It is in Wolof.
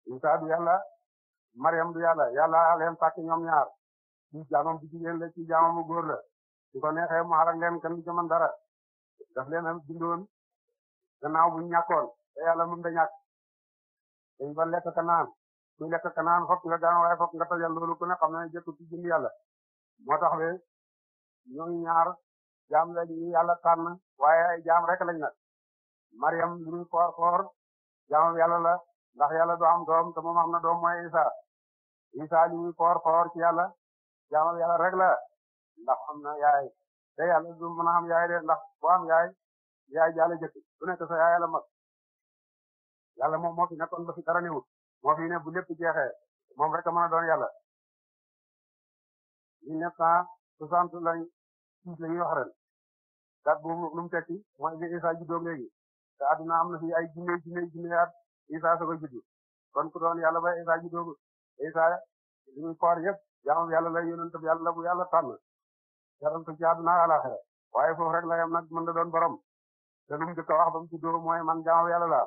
Isa du yàlla Mariam du yàlla yàlla leen sàkk ñoom ñaar ci jaamam bu jigéen la ci jaamam bu góor la su ko neexee mu xarak leen kenn du ci mën dara daf leen a bindoon gannaaw bu ñàkkoon te yàlla mën da ñàkk dañ ba lekk ka naan kuy lekk ka naan fokk nga daan waaye fokk nga tojal loolu ku ne xam ne jëkk ci jëm yàlla moo tax be ñooñu ñaar jaam la ñu yàlla tànn waaye ay jaam rek lañ nag Mariam lu muy foor foor jaamam yàlla la ndax yàlla du am doom te moom am na doom mooy Isa Isa li muy foor foor ci yàlla jaamam yàlla rek la ndax am na yaay te yàlla du mën a am yaay de ndax boo am yaay jaale jëkk du nekk sa yaay la mag yàlla moom moo fi nekkoon ba fi dara newut moo fi ne bu lépp jeexee moom rek a mën a doon yàlla 1960 lañ la ñuy wax ren date boobu lu mu tekki mooy bi Isa juddoo léegi te àdduna am na fi ay junne at Isa soog a juddu kon ku doon yàlla ba Isa juddoo Isa li muy foor yëpp jaamu yàlla la yonent bi yàlla bu yàlla tànn jaral ko ci àdduna àllaxira waaye foofu rek la yam nag mën da doon borom te lu mu jëkk a wax ba mu juddoo mooy man jaamu yàlla la